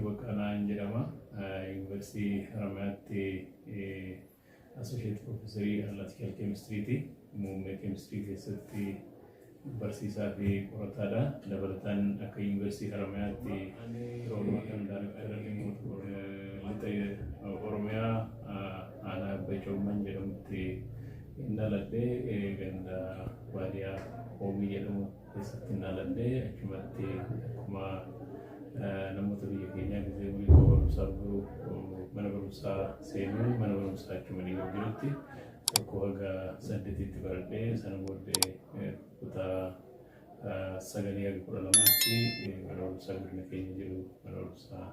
Baqqalaan jedhama. Yuunivarsiitii Haramayaatti Associate Professorii Analytical Chemistry'ti. Muummee Chemistry keessatti barsiisaa fi qorataadha. Dabalataan akka Yuunivarsiitii Haramayaatti yeroo ammaa kan Daayirektara dhimmoota lixa Oromiyaa aanaa Abbay Coomman jedhamutti hin dhaladhe. Ganda baadiyaa Hoomii jedhamu keessatti hin dhaladhe. Achumatti akkuma namoota biyya keenyaa gizee umurii koo barumsaaf gahu mana barumsaa seenuun mana barumsaa achuma dhiyoo jirutti tokko haga saddeetitti baradhee, sana booddee kutaa sagalii haga 12tti mana barumsaa godina keenya jiru, mana barumsaa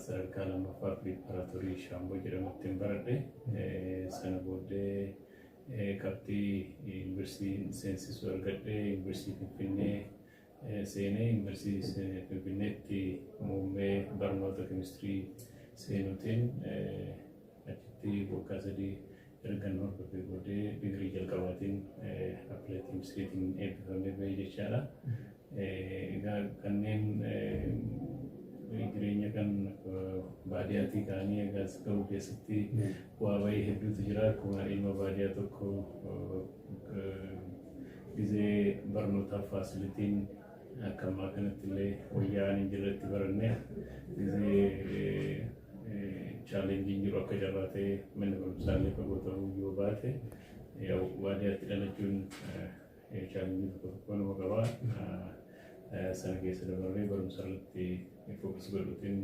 sadarkaa lammaffaa preparatory Shaamboo jedhamutti hin baradhe. Sana booddee qabxii yuunivarsiitiin seensisuu argadhe, Yuunivarsiitii Finfinnee seenee, Yuunivarsiitii Finfinneetti muummee barnoota keemistirii seenuutiin achitti waggaa 3 ergan hordofee booddee digirii jalqabaatiin applied chemistrytiin eebbifamee bahee jechaadha. Egaa kanneen jireenya kan baadiyyaatii ka'anii egaa as ga'uu keessatti bu'aa bahii hedduutu jira. Akkuma ilma baadiyyaa tokko gizee barnootaaf facilityn akka ammaa kanatti illee wayyaa'aan hin jirretti baranne, gizee challengeiin jiru akka carraa ta'e manni barumsaa illee fagoo ta'uu yoo baate, baadiyyaatti dhalachuun challenge tokko tokko nama qaba. Sana keessa dabarree barumsa irratti focus godhuutiin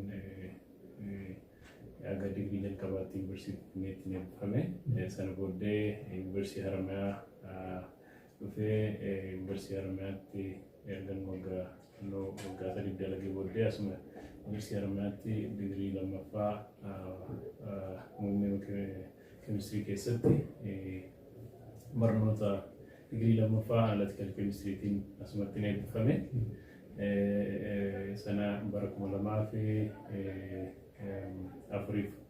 haga digirii jalqabaatti Yuunivarsiitii Finfinneetti eebbifame. Sana booddee Yuunivarsiitii Haramayaa dhufee, Yuunivarsiitii Haramayaatti ergan waggaa naannoo waggaa 3 dalagee booddee asuma Yuunivarsiitii Haramayaatti digirii lammaffaa muummee keemistirii keessatti barnoota digirii lammaffaa analytical chemistrytiin asumatti eebbifame. Sana bara 2004f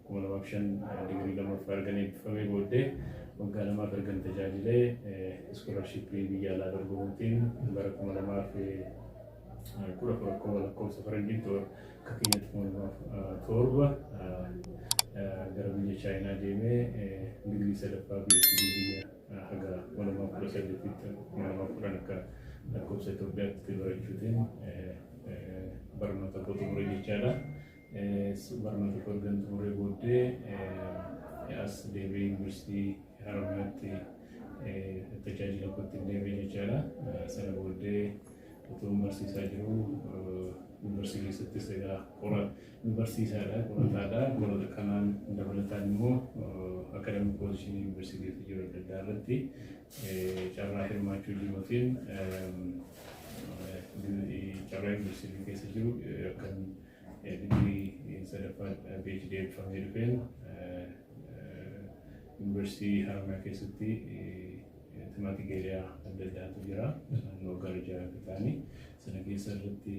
2005 digirii lammaffaa ergan eebbifamee booddee waggaa 2f ergan tajaajilee, scholarshipii biyya alaa dorgomuutiin bara 2014 akkuma lakkoofsa faranjiitti, akka keenyatti 2007 gara biyya Chaayinaa deemee digirii sadaffaa PhD biyya haga 2018tti, 2010 akka lakkoofsa Itoophiyaatti barachuutiin barnoota koo xumure jechaadha. Barnoota koo ergan xumuree booddee as deebi'ee Yuunivarsiitii Haramayaatti tajaajila kootti deebi'e jechaadha. Sana booddee utuu barsiisaa jiru yuunivarsiitii keessattis egaa qora barsiisaadha, qorataadha. Qorata kanaan dabalataan immoo academic positionii yuunivarsiitii keessa jiru adda addaa irratti carraa hirmaachuu jiruutiin carraa yuunivarsiitii keessa jiru akkan digirii sadaffaa PhD eebbifamee dhufeen Yuunivarsiitii Haramayaa keessatti thematic area adda addaatu jira. Naannoo gara jaha ta'anii sana keessa irratti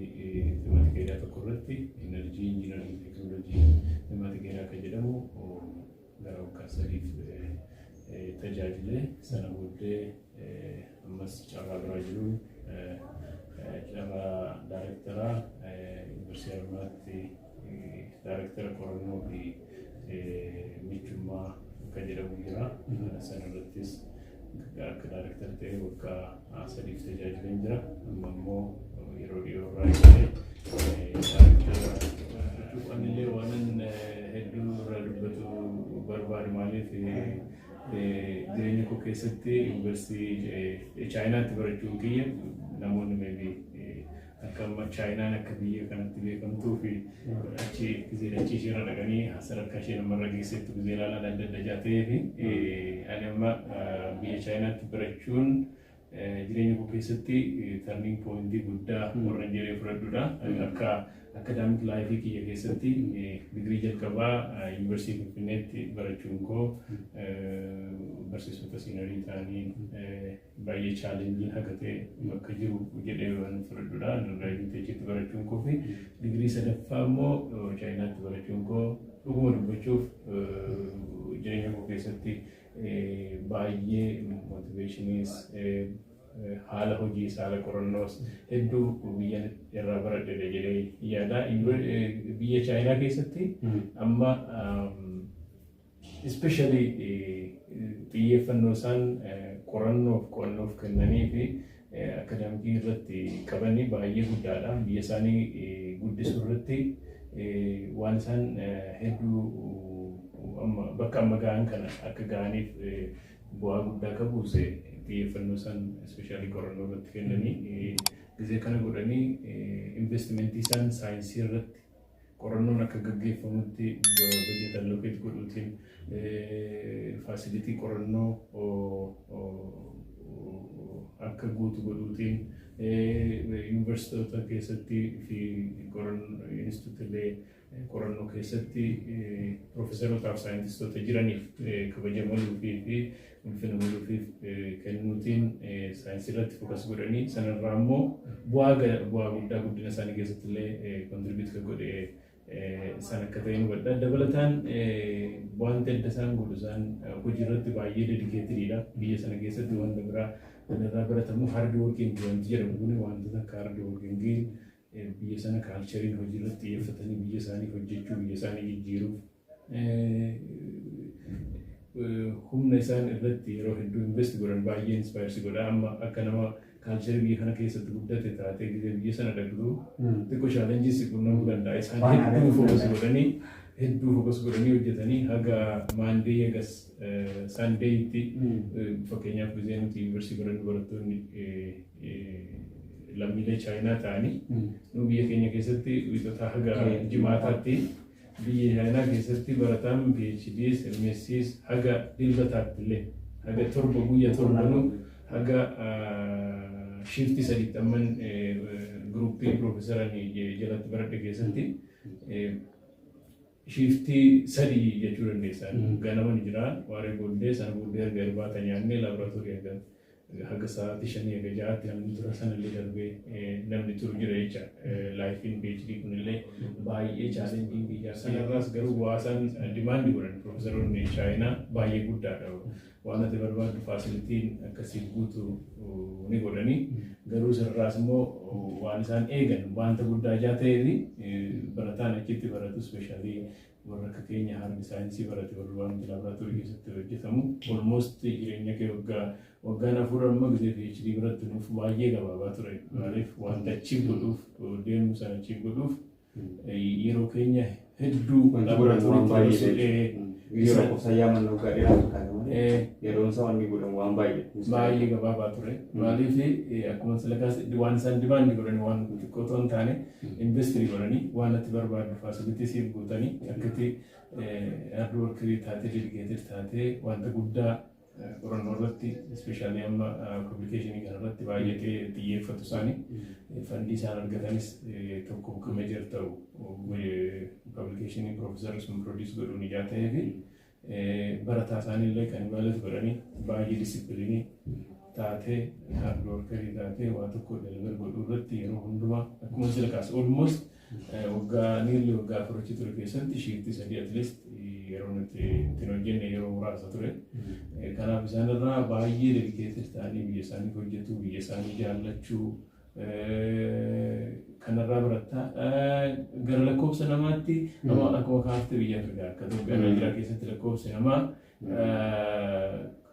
thematic area tokko irratti energy engineering technology thematic area akka jedhamu gara waggaa 3f tajaajile. Sana booddee ammas carraa biraa jiruun carraa daayirektaraa Yuunivarsiitii Haramayaatti daayirektara qorannoo fi michummaa akka jedhamu jira. Sana irrattis akka daayirektara ta'ee waggaa 3f tajaajileen jira. Amma immoo yeroo dhiyoo irraa eegalee daayirektara anillee waanan hedduu irraa dubbatu barbaadu, maaliif jireenya koo keessatti yuunivarsiitii Chaayinaatti barachuun kiyya namoonni maybe akka amma Chaayinaan akka biyya kanatti beekamtuu fi achi gizee achi isheerra dhaqanii sadarkaa isheen ammarra geessettu gizee ilaalan adda adda jaa ta'ee fi ani amma biyya Chaayinaatti barachuun jireenya koo keessatti turning pointii guddaa warra jedhee fudhadhudha. Akka academic lifeii kiyya keessatti digirii jalqabaa Yuunivarsiitii Finfinneetti barachuun koo barsiisota seniorii ta'anii baay'ee challengeiin haga ta'e bakka jiru jedhee waan fudhadhudha. Undergraduate achitti barachuun koo fi digirii sadaffaa immoo Chaayinaatti barachuun koo dhuguma dubbachuuf jireenya koo keessatti baay'ee motivationiis Haala hojii, haala qorannoos hedduu biyya irraa baradhe jedhee yaada. Biyya Chaayinaa keessatti amma especially xiyyeeffannoo isaan qorannoof qo'annoof kennanii fi academicii irratti qabanii baay'ee guddaadha. Biyya isaanii guddisuu irratti waan isaan hedduu bakka amma ga'an kana akka ga'aniif bu'aa guddaa akka buuse xiyyeeffannoo isaan especially qorannoo irratti kennanii, gizee kana godhanii, investmentii isaan saayinsii irratti qorannoon akka gaggeeffamutti budget allocate godhuutiin, facility qorannoo akka guutu godhuutiin, yuunivarsiitota keessatti fi instituutiilee qorannoo keessatti piroofeesarotaaf saayintistoota jiraniif kabaja maluufii fi ulfina maluufiif kennuutiin saayinsii irratti focus godhanii, sanarraa immoo bu'aa guddaa guddina isaanii keessatti illee contribute kan godhe san akka ta'e hubadha. Dabalataan wanti adda isaan godhu isaan hojii irratti baay'ee dedicatediidha. Biyya sana keessatti wanta biraa kan irraa baratamu hard working wanti jedhamu kun, wantoota akka hard workingiin biyya sana cultureiin hojii irratti xiyyeeffatanii biyya isaanii hojjechuu, biyya isaanii jijjiiruuf humna isaan irratti yeroo hedduu invest godhan baay'ee inspire godha. Amma akka nama cultureii biyya kana keessatti guddate taatee gisee biyya sana dhaqxu xiqqoo challengeis qunnamuu danda'a. Isaan hedduu focus godhanii, hedduu focus godhanii hojjetanii haga Monday haga Sundaytti. Fakkeenyaaf, gisee nuti yuunivarsiitii barannu barattoonni lammiilee Chaayinaa ta'anii, nu biyya keenya keessatti Wiixataa haga Jimaataatti, biyya Chaayinaa keessatti barataan PhDs, MScs haga Dilbataatti illee, haga 7, guyya torbanuu haga shiftii sadiitti. Amman groupii piroofeesaranii jalatti baradhe keessatti shiftii sadii jechuu dandeessan. Ganama ni jira, waaree booddee, sana booddee erga irbaata nyaannee laaboraatoorii haga sa'aatii 5 haga 6tti namni tura, sanallee darbee namni turu jira jecha. Lifeiin PhD kunillee baay'ee challenging biyya sanarraas, garuu bu'aa isaan demand godhan piroofeesaroonni Chaayinaa baay'ee guddaadha. Waan ati barbaaddu facilityn akkasiif guutu ni godhanii, garuu sirraas immoo waan isaan eegan wanta guddaa ijaa ta'eef, barataan achitti baratu, especially warra akka keenya hard science barate, warri waan laaboraatoorii keessatti hojjetamu, almost jireenya kee waggaa waggaan 4 amma gisee PhD biratti nuuf baay'ee gabaabaa ture. Maaliif, wanta achiif godhuuf deemu sana achiif godhuuf yeroo keenya hedduu laaboraatooriitti. Yeroo lakkoofsa yaaman waggaa dheeraa fakkaata malee yeroon isaa wanni godhamu waan baay'ee. Baay'ee gabaabaa ture. Maaliif, akkuma silakaas waan isaan demand godhanii waan xiqqoo otoo hin taane, invest godhanii waan ati barbaaddu facility siif guutanii, akkatti hard workerii taatee, dedicated taatee, wanta guddaa qorannoo irratti, especially amma publicationii kana irratti baay'ee xiyyeeffatu isaanii. Fundii isaan argatanis tokko kan major ta'u publicationii piroofeesarri sun produce godhuun ijaa ta'ee fi barataa isaanii illee kan evaluate godhanii, baay'ee disciplinii taatee, hard workerii taatee, waa tokko deliver godhuu irratti yeroo hundumaa akkuma sila kaase almost waggaa nearly waggaa 4 achi ture keessatti shiftii sadii at least yeroo nuti ittiin hojjenne yeroo muraasa ture. Kanaaf isaan irraa baay'ee dedicated ta'anii biyya isaanii hojjetu, biyya isaanii jaallachuu kanarraa barattaa. Gara lakkoofsa namaatti amma akkuma kaafte biyya Afrikaa akka Itoophiyaa, Naayijeeriyaa keessatti lakkoofsi namaa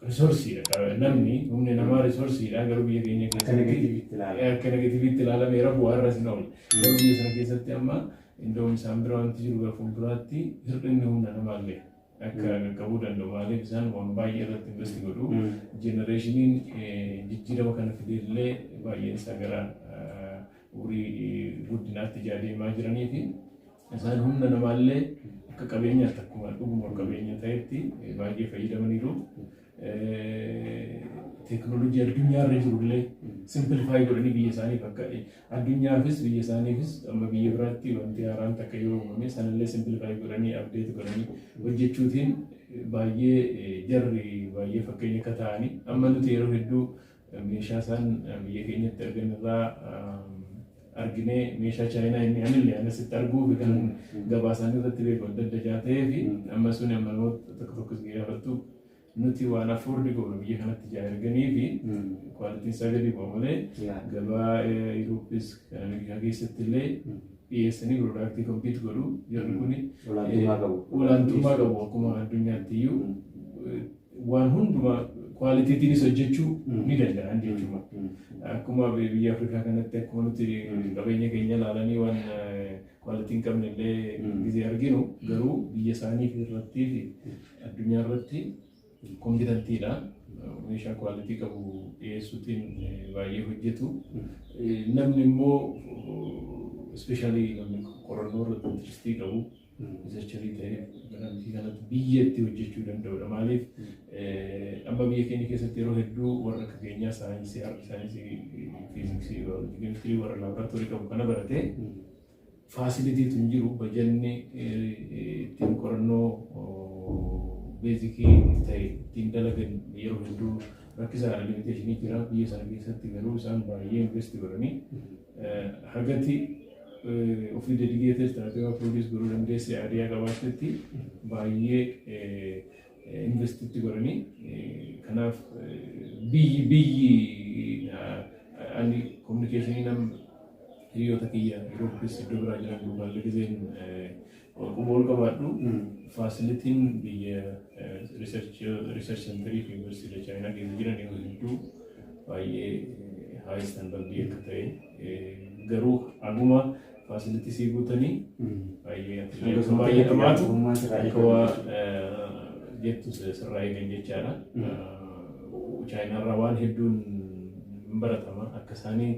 resourceiidha. Namni humni namaa resourceiidha, garuu biyya keenya keessatti akka negativeitti ilaalameera, bu'aa irras hin oolu. Garuu biyya sana keessatti amma indoom isaan bira wanti jiru gara fuulduraatti hir'inni humna namaallee akka qaqqabuu danda'u. Maaliif, isaan waan baay'ee irratti invest godhu. Generationiin jijjiirama kana fideellee baay'een isaa gara umurii guddinaatti ijaa deemaa jiranii fi isaan humna namaallee akka qabeenyaatti, akkuma dhuguma qabeenya ta'etti baay'ee fayyadamaniiru. Teekinooloojii addunyaarra jirullee simplify godhanii biyya isaaniif akka addunyaafis biyya isaaniifis, amma biyya biraatti wanti haaraan takka yoo uumame sanallee simplify godhanii update godhanii hojjechuutiin baay'ee jarri baay'ee fakkeenya akka ta'anii. Amma nuti yeroo hedduu meeshaa isaan biyya keenyatti argan irraa arginee, meeshaa Chaayinaa inni anillee anasitti arguu fi kan gabaa isaanii irratti beeku adda adda jaa ta'ee fi amma sun amma namoota tokko tokkos gaafattu Nuti waan afford goonu biyya kanatti ijaa erganii fi qualityn isaa gadi bu'a malee gabaa Yuurooppis Ameerikaa keessatti illee dhiyeessanii product compete godhu jarri kuni. Olaantummaa qabu. Olaantummaa qabu. Akkuma addunyaatti iyyuu waan hundumaa qualitytiinis hojjechuu ni danda'an jechuudha. Akkuma biyya Afrikaa kanatti, akkuma nuti qabeenya keenya ilaalanii waan quality hin qabne illee gizee arginu, garuu biyya isaanii irratti fi addunyaa irratti competentiidha. Meeshaa quality qabu dhiyeessuutiin baay'ee hojjetu. Namni immoo, especially namni qorannoo irratti interest qabu, researcher ta'ee gara biyya kanatti biyya itti hojjechuu danda'udha. Maaliif, amma biyya keenya keessatti yeroo hedduu warra akka keenyaa saayinsii, saayinsii fiiziksii, baayoloojii, keemistirii warra laaboraatoorii qabu kana baratee facilitytu hin jiru, bajanni ittiin qorannoo basic ta'e ittiin dalagan yeroo hedduu rakkisaadha, limitation jira. Biyya sana keessatti garuu isaan baay'ee invest godhanii hagati ofii dedicated taatee waa produce godhuu dandeesse, idea qabaattetti baay'ee investitti godhanii. Kanaaf biyyi ani communication nam hiriyoota kiyya Yurooppis iddoo biraa jiran duukaallee gizeen quba ol qabaadhu, facilityn biyya research center fi yuunivarsiitii Chaayinaa keessa jiran yeroo hedduu baay'ee high standard akka ta'e, garuu haguma facility sii guutanii baay'ee baay'ee dhamaatu akka waa jettu sirraa eegan jechaadha. Chaayinaarraa waan hedduun hin baratama. Akka isaanii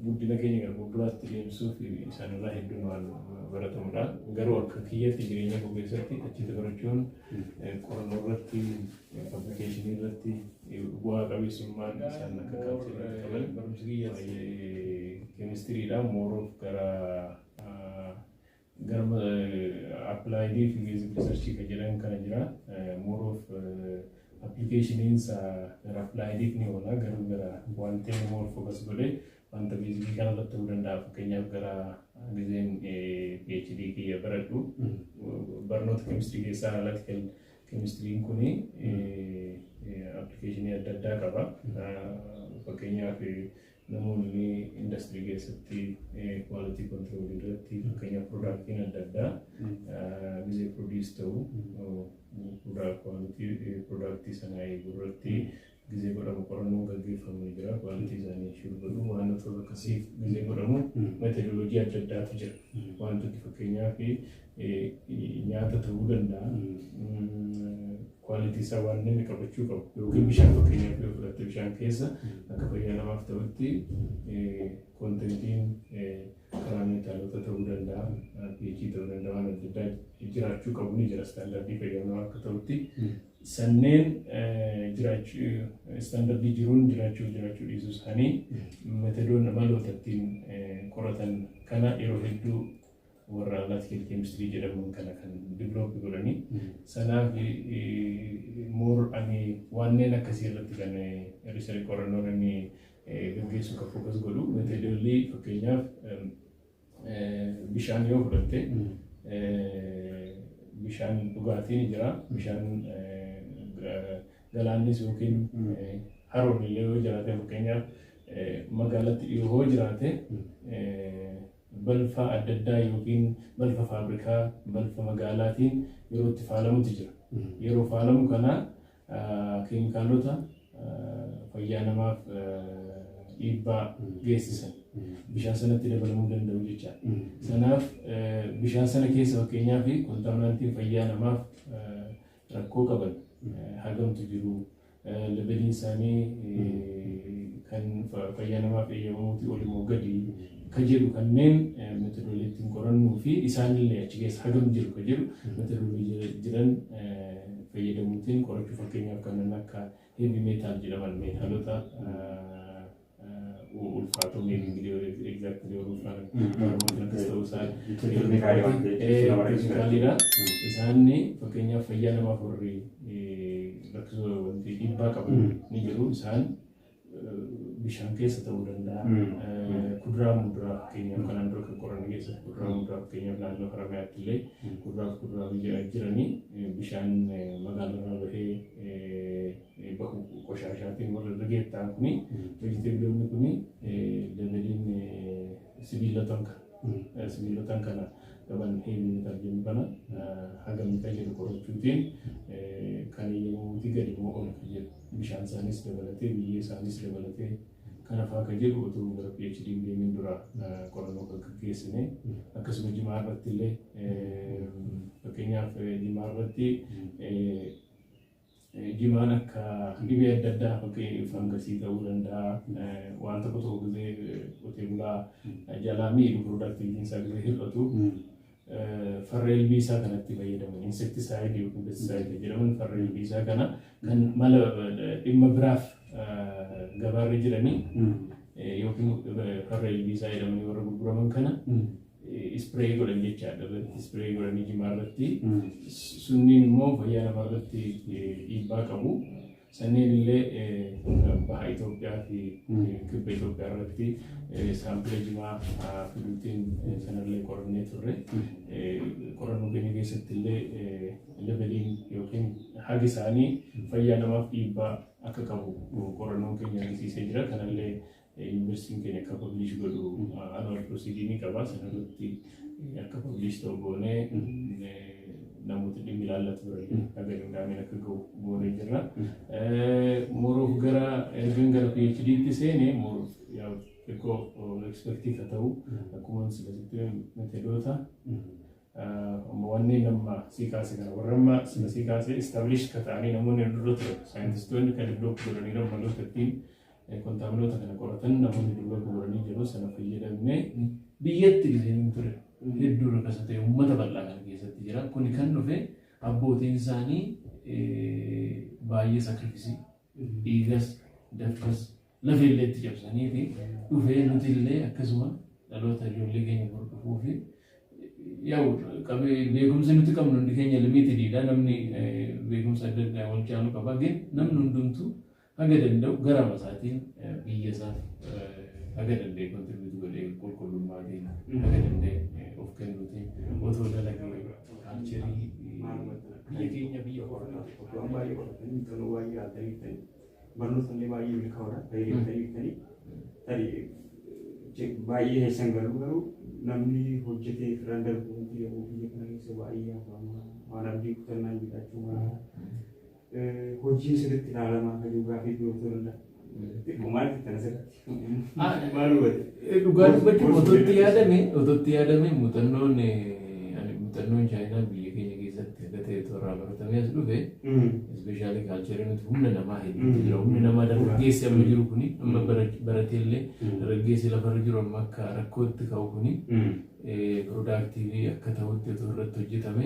guddina keenya gara fuulduraatti deemsuuf isaanirraa hedduun waan baratamudha. Garuu akka kiyyatti jireenya koo keessatti achitti barachuun qorannoo irratti, publication irratti bu'aa qabeessummaan isaan akka qabsiirratti qaban. Barumsi kiyya keemistiriidha. More of gara applied fi basic research kan jedhan kana jira. More of applicationiinsa gara appliediif ni oola, garuu gara wanti inni more focus godhe wanta basic kana irratti ta'uu danda'a. Fakkeenyaaf, gara gizeen PhD kiyya baradhu barnoota keemistirii keessaa analytical chemistryn kuni application adda addaa qaba. Fakkeenyaaf, namoonni industirii keessatti quality control irratti, fakkeenyaaf productiin adda addaa gizee produce ta'u, quality product sanaa eeguu irratti gizee godhamu qorannoon gaggeeffamu ni jira. Quality isaanii ensure godhu, waan akkasiif gizee godhamu methodology adda addaatu jira. Wantooti fakkeenyaaf nyaata ta'uu danda'a. Quality isaa waan inni qabachuu qabu yookiin bishaan fakkeenyaaf yoo fudhatte, bishaan keessa akka fayyaa namaaf ta'utti contentiin karaa meetaalota ta'uu danda'a, pH ta'uu danda'a, waan adda addaa jiraachuu qabu ni jira standard fayyaa namaa akka ta'utti. Sanneen jiraachuu, standard jiruun jiraachuu dhiisuu isaanii methodoon maloota ittiin qoratan kana yeroo hedduu warra analytical chemistry jedhamuun kana kan develop godhanii. Sanaaf more ani wanneen akkasii irratti kan research qorannoon inni gaggeessu kan focus godhu methodology. Fakkeenyaaf, bishaan yoo fudhatte, bishaan dhugaatiin jira, bishaan galaannis yookiin haroon illee yoo jiraate, fakkeenyaaf magaalatti dhiyoo yoo jiraate, balfa adda addaa yookiin balfa faabrikaa, balfa magaalaatiin yeroo itti faalamutu jira. Yeroo faalamu kana keemikaalota fayyaa namaaf dhiibbaa geessisan bishaan sanatti dabalamuu danda'u jechaadha. Sanaaf bishaan sana keessa fakkeenyaaf contaminantiin fayyaa namaaf rakkoo qaban hagamtu jiru, leveliin isaanii kan fayyaa namaaf eeyyamamuuti ol immoo gadi ka jedhu, kanneen methodology ittiin qorannuu fi isaanillee achi keessa hagam jiru ka jedhu methodology jiran fayyadamuutiin qorachuu. Fakkeenyaaf, kanneen akka heavy metal jedhaman, meetaalota ulfaatoo, maybe exactly yeroo ulfaatan akkas ta'uu isaa teeknikaaliidha. Isaanni fakkeenyaaf fayyaa namaaf warri rakkisoo wanti dhiibbaa qaban ni jiru. Isaan Bishaan keessa ta'uu danda'a. Kuduraa muduraa, fakkeenyaaf kanaan dura kan qoranne keessatti, kuduraa muduraa, fakkeenyaaf naannoo Haramayaatti illee kuduraa fi kuduraa biyya jiranii bishaan magaalarraa bahee bahu qoshaashaatiin warra irrigate ta'an kuni, vegetableoonni kuni leveliin sibiilotaan kana qaban, heavy metal jennu kana hagamii kan jedhu qorachuutiin, kan eeyyamuutii gadi moo ol kan jedhu, bishaan isaanis dabalatee, biyyee isaanis dabalatee, kana fa'aa kan jedhu utuu gara PhD deemin dura qorannoo kan gaggeessine. Akkasuma jimaa irratti illee, fakkeenyaaf jimaa irratti, jimaan akka dhibee adda addaa, fakkii fangasii ta'uu danda'a, waan tokko tokko gisee qotee bulaa jalaa miidhu, productivityn isaa gisee hir'atu, farra ilbiisaa kanatti fayyadaman, insecticide yookiin pesticide jedhaman, farra ilbiisaa kana kan mala dhimma biraaf gabaarra jiranii yookiin farra ilbiisaa jedhamanii warra gurguraman kana spray godhan jechaadha. Spray godhanii jimaa irratti. Sunniin immoo fayyaa namaa irratti dhiibbaa qabu. Sanneen illee baha Itoophiyaa fi kibba Itoophiyaa irratti sample jimaa fiduutiin sanallee qorannee turre. Qorannoo keenya keessatti illee leveliin yookiin hagi isaanii fayyaa namaaf dhiibbaa akka qabu qorannoon keenya agarsiisee jira. Kanallee yuunivarsiitiin keenya akka publish godhu annual proceeding ni qaba. Sanarratti akka publish ta'u goonee, namoota dhimmi ilaallatu bira haga danda'ameen akka ga'u goonee jirra. More of gara ergan gara PhD'tti seene, more of xiqqoo expectii ka ta'u, akkuma silasitti methodoota wanneen amma sii kaase kana, warra amma sila sii kaase, establish ka ta'anii namoonni dura ture, saayintistoonni kan develop godhanii maloota ittiin contaminantoota kana qoratan namoonni develop godhanii jiru. Sana fayyadamnee biyyatti giseen ture hedduu rakasa ta'e uummata bal'aa kana keessatti jira. Kuni kan dhufe abbootiin isaanii baay'ee sacrifice, dhiigas dafqas lafee illee itti cabsanii fi dhufee, nuti illee akkasuma dhaloota ijoollee keenya hordofuu fi yaa'u beekumsi nuti qabnu hundi keenya limitedidha. Namni beekumsa adda addaa wal caalu qaba. Gin namni hundumtuu haga danda'u gara isaatiin biyya isaaf haga danda'e contribute godhee, qulqullummaatiin haga danda'e of kennuutiin otoo dalagee culture biyya keenya biyya hornaa. Waan baay'ee qoratanii, muuxannoo baay'ee ilaaltanii jirtanii, barnoota illee baay'ee milkaa'oodha fayyadamtanii jirtanii. Tarii baay'ee keessan garuu namni hojjetee firaan darbu wanti yeroo biyya kana keessa baay'ee hafaama, waan abdii kutannaan jiraachuu mala, hojiin sirriitti ilaalamaa kan jiru gaafii biroo ta'uu danda'a. Xiqqoo maal jettan asirratti? Maal hubate? Dhugaa dubbachuuf otootti yaadame, muuxannoon Chaayinaa biyya keenya keessatti akka ta'e toorraa baratamee as dhufe, especially culture nuti humna namaa hedduutu jira. Humni namaa dargaggeessi amma jiru kuni, amma barateellee dargaggeessi lafarra jiru amma akka rakkootti ka'u kuni, productive akka ta'utti otoo irratti hojjetame,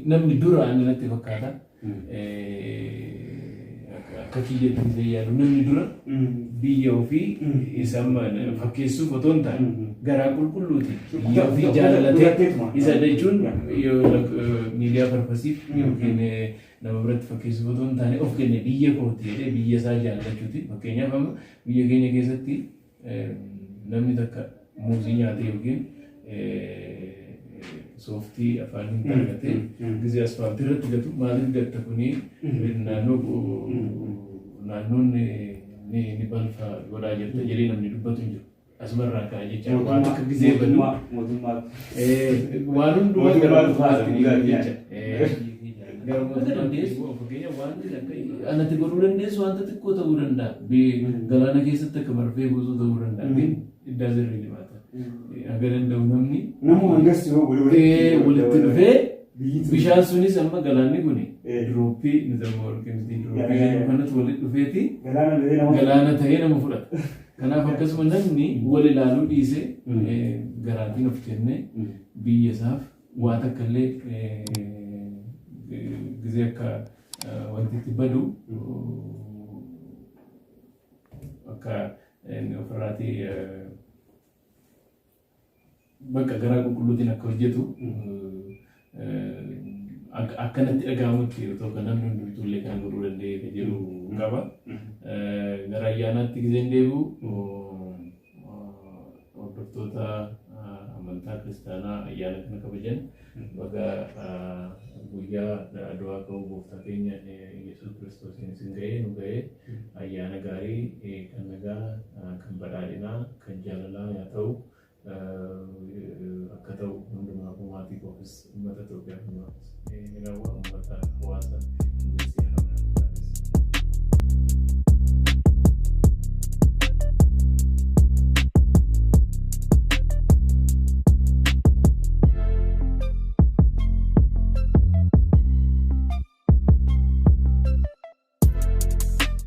namni dura ani natti fakkaata, akka kiyyatti illee yaadu, namni dura biyya ofii isa fakkeessuuf otoo hin taane garaa qulqulluuti biyya ofii jaallatee, isa jechuun miidiyaa purposeiif yookiin nama biratti fakkeessuuf otoo hin taane, of kenne biyya kooti jedhee biyya isaa jaallachuuti. Fakkeenyaaf amma biyya keenya keessatti namni takka muuzii nyaate yookiin sooftii afaan hin argatee gisee asfaaltii irratti gatu, maaliif gatta, kuni naannoo naannoon ni balfa godhaa jirta jedhee namni dubbatu hin jiru. Asumarraa ka'a jecha waan akka gisee badu waan hundumaa gara mootummaatti jecha. Gara mootummaatti fakkeenyaaf waan anatti godhuu dandeessu wanta xiqqoo ta'uu danda'a. Galaana keessatti akka marfee buusuu ta'uu danda'a. It doesn't really matter. Haga danda'u namni Nama hangas yoo walitti dhufee, bishaan sunis amma galaanni kuni drop nuti amma warqee drop jedhu kanatu walitti dhufeeti galaana ta'ee nama fudhata. Kanaaf akkasuma namni wal ilaaluu dhiisee garaatiin of kennee biyya isaaf waa takka illee gizee akka wanti itti badu akka ofirraatii bakka garaa qulqulluutiin akka hojjetu akkanatti dhaga'amutti, otoo kan namni hundumtuu illee kana godhuu danda'e kan jedhu qaba. Gara ayyaanaatti gizeen deebi'u, hordoftoota amantaa kiristaanaa ayyaana kana kabajan baga guyyaa du'aa ka'uu gooftaa keenya Yesuus Kiristoosiin isin ga'ee, nu ga'ee, ayyaana gaarii kan nagaa, kan badhaadhinaa, kan jaalalaa yaa ta'u, akka ta'u hundumaafuu, maatii koofis, uummata Itoophiyaa hundumaafis ni hawwa.